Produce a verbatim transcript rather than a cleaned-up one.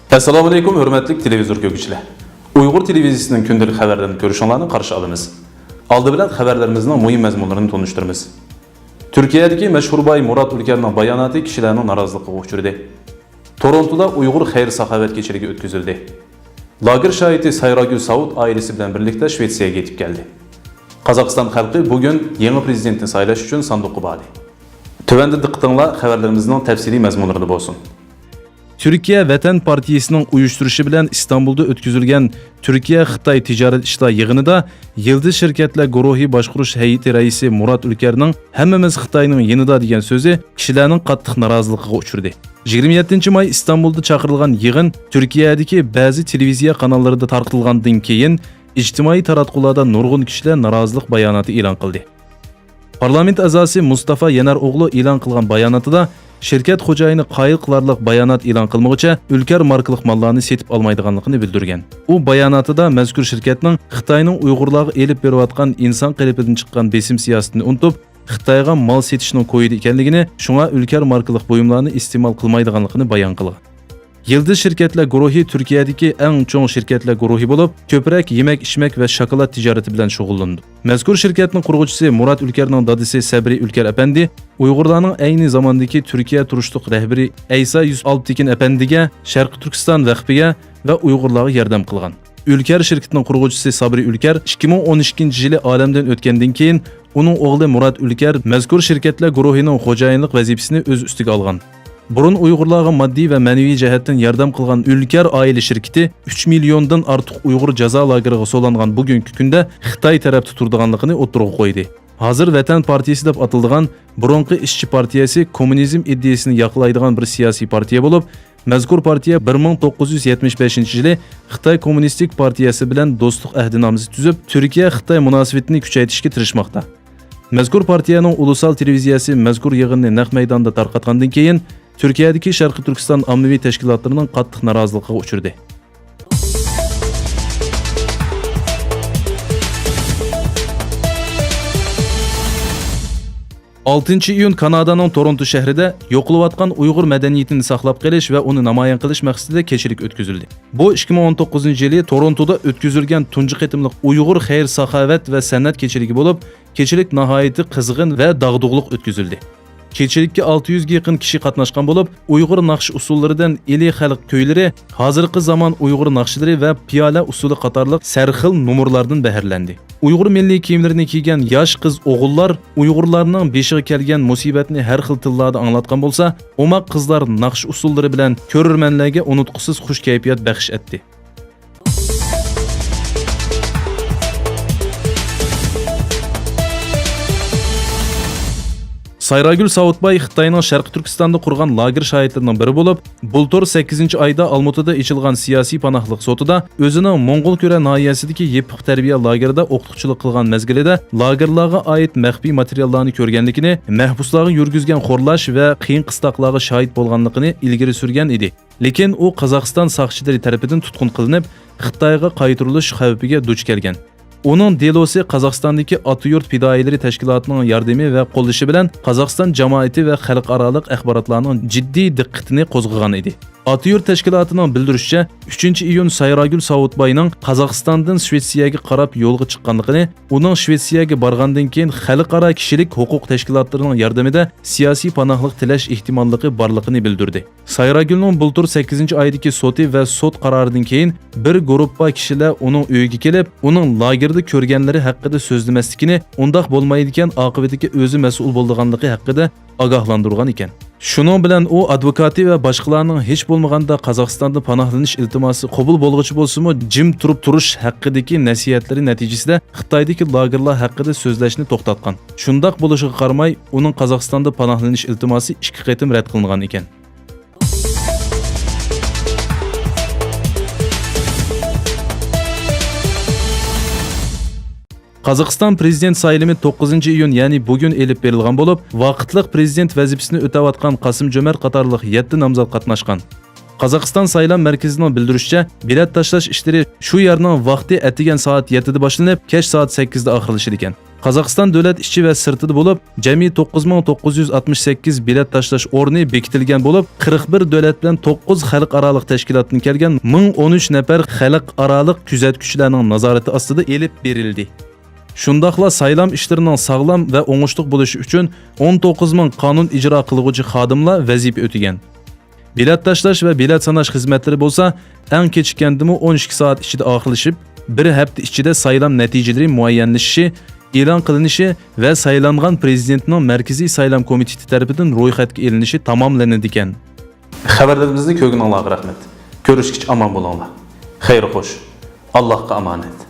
ئەسسالامۇئەلەيكۇم، ھۆرمەتلىك تېلېۋىزور كۆرگۈچىلەر! ئۇيغۇر تېلېۋىزىيىسىنىڭ كۈندىلىك خەۋەرلىرىنى كۆرۈشۈڭلارنى قارشى ئالىمىز. ئالدى بىلەن خەۋەرلىرىمىزنىڭ مۇھىم مەزمۇنلىرىنى تونۇشتۇرىمىز. تۈركىيەدىكى مەشھۇر باي مۇرات ئۈلكەرنىڭ باياناتى كىشىلەرنىڭ نارازىلىقىغا ئۇچرىدى. تورونتودا ئۇيغۇر خەير-ساخاۋەت كېچىلىكى ئۆتكۈزۈلدى. لاگېر شاھىتى سايراگۈل ساۋۇت ئائىلىسى بىلەن بىرلىكتە شىۋېتسىيەگە يېتىپ كەلدى. قازاقىستان خەلقى بۈگۈن يېڭى پرېزىدېنتنى سايلاش ئۈچۈن ساندۇققا باردى. تۆۋەندە دىققىتىڭلار خەۋەرلىرىمىزنىڭ تەپسىلىي مەزمۇنلىرىدا بولسۇن. تۈركىيە ۋەتەن پارتىيىسىنىڭ ئۇيۇشتۇرۇشى بىلەن ئىستانبۇلدا ئۆتكۈزۈلگەن تۈركىيە-خىتاي تىجارەت ئىشلار يىغىنىدا يىلدىز شىركەتلەر گۇرۇھى باشقۇرۇش ھەيئىتى رەئىسى مۇرات ئۈلكەرنىڭ «ھەممىمىز خىتاينىڭ يېنىدا» دېگەن سۆزى كىشىلەرنىڭ قاتتىق نارازىلىقىغا ئۇچرىدى. يىگىرمە يەتتىنچى ماي ئىستانبۇلدا چاقىرىلغان يىغىن تۈركىيەدىكى بەزى تېلېۋىزىيە قاناللىرىدا تارقىتىلغاندىن كېيىن، ئىجتىمائىي تاراتقۇلاردا نۇرغۇن كىشىلەر نارازىلىق باياناتى ئېلان قىلدى. پارلامېنت ئەزاسى مۇستافا يەنەر ئوغلۇ ئېلان قىلغان باياناتىدا، شىركەت خوجايىنى قايىل قىلارلىق بايانات ئېلان قىلمىغۇچە، ئۈلكەر ماركىلىق ماللارنى سېتىپ ئالمايدىغانلىقىنى بىلدۈرگەن. ئۇ باياناتىدا مەزكۇر شىركەتنىڭ خىتاينىڭ ئۇيغۇرلارغا ئېلىپ بېرىۋاتقان ئىنسان قېلىپىدىن چىققان بېسىم سىياسىتىنى ئۇنتۇپ، خىتايغا مال سېتىشنىڭ كويىدا ئىكەنلىكىنى، شۇڭا ئۈلكەر ماركىلىق بۇيۇملارنى ئىستېمال قىلمايدىغانلىقىنى بايان قىلغان. يىلدىز شىركەتلەر گۇرۇھى تۈركىيەدىكى ئەڭ چوڭ شىركەتلەر گۇرۇھى بولۇپ، كۆپرەك يېمەك-ئىچمەك ۋە شاكىلات تىجارىتى بىلەن شۇغۇللىنىدۇ. مەزكۇر شىركەتنىڭ قۇرغۇچىسى مۇرات ئۈلكەرنىڭ دادىسى سەبرى ئۈلكەر ئەپەندى ئۇيغۇرلارنىڭ ئەينى زاماندىكى تۈركىيە تۇرۇشلۇق رەھبىرى ئەيسا يۈسۈپ ئالپتېكىن ئەپەندىگە، شەرقىي تۈركىستان ۋەقپىگە ۋە ئۇيغۇرلارغا ياردەم قىلغان. ئۈلكەر شىركىتىنىڭ قۇرغۇچىسى سابرى ئۈلكەر ئىككى مىڭ ئون ئىككىنچى يىلى ئالەمدىن ئۆتكەندىن كېيىن، ئۇنىڭ ئوغلى مۇرات ئۈلكەر مەزكۇر شىركەتلەر گۇرۇھىنىڭ خوجايىنلىق ۋەزىپىسىنى ئۆز ئۈستىگە ئالغان. بۇرۇن ئۇيغۇرلارغا ماددىي ۋە مەنىۋى جەھەتتىن ياردەم قىلغان ئۈلكەر ئائىلە شىركىتى ئۈچ مىليوندىن ئارتۇق ئۇيغۇر جازا لاگېرىغا سولانغان بۈگۈنكى كۈندە خىتاي تەرەپتە تۇرىدىغانلىقىنى ئوتتۇرىغا قويدى. ھازىر ۋەتەن پارتىيىسى دەپ ئاتىلىدىغان بۇرۇنقى ئىشچى پارتىيەسى كوممۇنىزم ئىدىيەسىنى ياقلايدىغان بىر سىياسىي پارتىيە بولۇپ، مەزكۇر پارتىيە بىر مىڭ توققۇز يۈز يەتمىش بەشىنچى يىلى خىتاي كوممۇنىستىك پارتىيەسى بىلەن دوستلۇق ئەھدىنامىسى تۈزۈپ، تۈركىيە-خىتاي مۇناسىۋىتىنى كۈچەيتىشكە تىرىشماقتا. مەزكۇر پارتىيەنىڭ ئۇلۇسال تېلېۋىزىيەسى مەزكۇر يىغىننى نەق مەيداندا تارقاتقاندىن كېيىن، تۈركىيەدىكى شەرقىي تۈركىستان ئاممىۋى تەشكىلاتلىرىنىڭ قاتتىق نارازىلىقىغا ئۇچرىدى. ئالتىنچى ئىيۇن كانادانىڭ تورونتو شەھىرىدە يوقىلىۋاتقان ئۇيغۇر مەدەنىيىتىنى ساقلاپ قېلىش ۋە ئۇنى نامايان قىلىش مەقسىتىدە كېچىلىك ئۆتكۈزۈلدى. بۇ ئىككى مىڭ ئون توققۇزىنچى يىلى تورونتودا ئۆتكۈزۈلگەن تۇنجى قېتىملىق ئۇيغۇر خەير-ساخاۋەت ۋە سەنئەت كېچىلىكى بولۇپ، كېچىلىك ناھايىتى قىزغىن ۋە داغدۇغىلىق ئۆتكۈزۈلدى. كېچىلىككە ئالتە يۈزگە يېقىن كىشى قاتناشقان بولۇپ، ئۇيغۇر ناخشا ئۇسسۇللىرىدىن ئىلى خەلق كۈيلىرى، ھازىرقى زامان ئۇيغۇر ناخشىلىرى ۋە پىيالە ئۇسسۇلى قاتارلىق سەرخىل نومۇرلاردىن بەھرىلەندى. ئۇيغۇر مىللىي كىيىملىرىنى كىيگەن ياش قىز-ئوغۇللار ئۇيغۇرلارنىڭ بېشىغا كەلگەن مۇسىبەتنى ھەر خىل تىللاردا ئاڭلاتقان بولسا، ئوماق قىزلار ناخشا ئۇسسۇللىرى بىلەن كۆرۈرمەنلەرگە ئۇنتقۇسىز خۇش كەيپىيات بەخش ئەتتى. سايراگۈل ساۋۇتباي خىتاينىڭ شەرقىي تۈركىستاندا قۇرغان لاگېر شاھىتلىرىنىڭ بىرى بولۇپ، بۇلتۇر سەككىزىنچى ئايدا ئالمۇتىدا ئېچىلغان سىياسىي پاناھلىق سوتىدا ئۆزىنىڭ موڭغۇلكۈرە ناھىيەسىدىكى يېپىق تەربىيە لاگېرىدا ئوقۇتقۇچىلىق قىلغان مەزگىلىدە لاگېرلارغا ئائىت مەخپىي ماتېرىياللارنى كۆرگەنلىكىنى، مەھبۇسلارغا يۈرگۈزگەن خورلاش ۋە قىيىن-قىستاقلارغا شاھىت بولغانلىقىنى ئىلگىرى سۈرگەن ئىدى. لېكىن ئۇ قازاقىستان ساقچىلىرى تەرىپىدىن تۇتقۇن قىلىنىپ، خىتايغا قايتۇرۇلۇش خەۋپىگە دۇچ كەلگەن. ئۇنىڭ دېلوسى قازاقىستاندىكى ئاتا يۇرت پىدائىيلىرى تەشكىلاتىنىڭ ياردىمى ۋە قوللىشى بىلەن قازاقىستان جامائىتى ۋە خەلقئارالىق ئەخباراتلارنىڭ جىددىي دىققىتىنى قوزغىغان ئىدى. ئاتا يۇرت تەشكىلاتىنىڭ بىلدۈرۈشىچە، ئۈچىنچى ئىيۇن سايراگۈل ساۋۇتباينىڭ قازاقىستاندىن شىۋېتسىيەگە قاراپ يولغا چىققانلىقىنى، ئۇنىڭ شىۋېتسىيەگە بارغاندىن كېيىن خەلقئارا كىشىلىك ھوقۇق تەشكىلاتلىرىنىڭ ياردىمىدە سىياسىي پاناھلىق تىلەش ئېھتىماللىقى بارلىقىنى بىلدۈردى. سايراگۈلنىڭ بۇلتۇر سەككىزىنچى ئايدىكى سوتى ۋە سوت قارارىدىن كېيىن بىر گۇرۇپپا كىشىلەر ئۇنىڭ ئۆيىگە كېلىپ، ئۇنىڭ لاگېردا كۆرگەنلىرى ھەققىدە سۆزلىمەسلىكىنى، ئۇنداق بولمايدىكەن، ئاقىۋىتىگە ئۆزى مەسئۇل بولىدىغانلىقى ھەققىدە ئاگاھلاندۇرغان ئىكەن. شۇنىڭ بىلەن ئۇ ئادۋوكاتى ۋە باشقىلارنىڭ ھېچ بولمىغاندا قازاقىستاندا پاناھلىنىش ئىلتىماسى قوبۇل بولغۇچى بولسىمۇ، جىم تۇرۇپ تۇرۇش ھەققىدىكى نەسىھەتلىرى نەتىجىسىدە خىتايدىكى لاگېرلار ھەققىدە سۆزلەشنى توختاتقان. شۇنداق بولۇشىغا قارىماي، ئۇنىڭ قازاقىستاندا پاناھلىنىش ئىلتىماسى ئىككى قېتىم رەت قىلىنغان ئىكەن. قازاقىستان پرېزىدېنت سايلىمى توققۇزىنچى ئىيۇن، يەنى بۈگۈن ئېلىپ بېرىلغان بولۇپ، ۋاقىتلىق پرېزىدېنت ۋەزىپىسىنى ئۆتەۋاتقان قاسىم جۆمەرت قاتارلىق يەتتە نامزات قاتناشقان. قازاقىستان سايلام مەركىزىنىڭ بىلدۈرۈشىچە، بېلەت تاشلاش ئىشلىرى شۇ يەرنىڭ ۋاقتى ئەتىگەن سائەت يەتتىدە باشلىنىپ، كەچ سائەت سەككىزدە ئاخىرلىشىدىكەن. قازاقىستان دۆلەت ئىچى ۋە سىرتىدا بولۇپ، جەمئىي توققۇز مىڭ توققۇز يۈز ئاتمىش سەككىز بېلەت تاشلاش ئورنى بېكىتىلگەن بولۇپ، قىرىق بىر دۆلەت بىلەن توققۇز خەلقئارالىق تەشكىلاتتىن كەلگەن مىڭ ئون ئۈچ نەپەر خەلقئارالىق كۆزەتكۈچىلەرنىڭ نازارىتى ئاستىدا ئېلىپ بېرىلدى. شۇنداقلا سايلام ئىشلىرىنىڭ ساغلام ۋە ئوڭۇشلۇق بولۇشى ئۈچۈن ئون توققۇز مىڭ قانۇن ئىجرا قىلغۇچى خادىملار ۋەزىپە ئۆتىگەن. بېلەت تاشلاش ۋە بېلەت ساناش خىزمەتلىرى بولسا ئەڭ كېچىككەندىمۇ ئون ئىككى سائەت ئىچىدە ئاخىرلىشىپ، بىر ھەپتە ئىچىدە سايلام نەتىجىلىرى مۇئەييەنلىشىشى، ئېلان قىلىنىشى ۋە سايلانغان پىرېزىدېنتنىڭ مەركىزىي سايلام كومىتېتى تەرىپىدىن رويخەتكە ئېلىنىشى تاماملىنىدىكەن. خەۋەرلىرىمىزنى كۆرگىنىڭلارغا رەھمەت. كۆرۈشكىچە ئامان بولۇڭلار. خەير خوش. ئاللاھقا ئامانەت.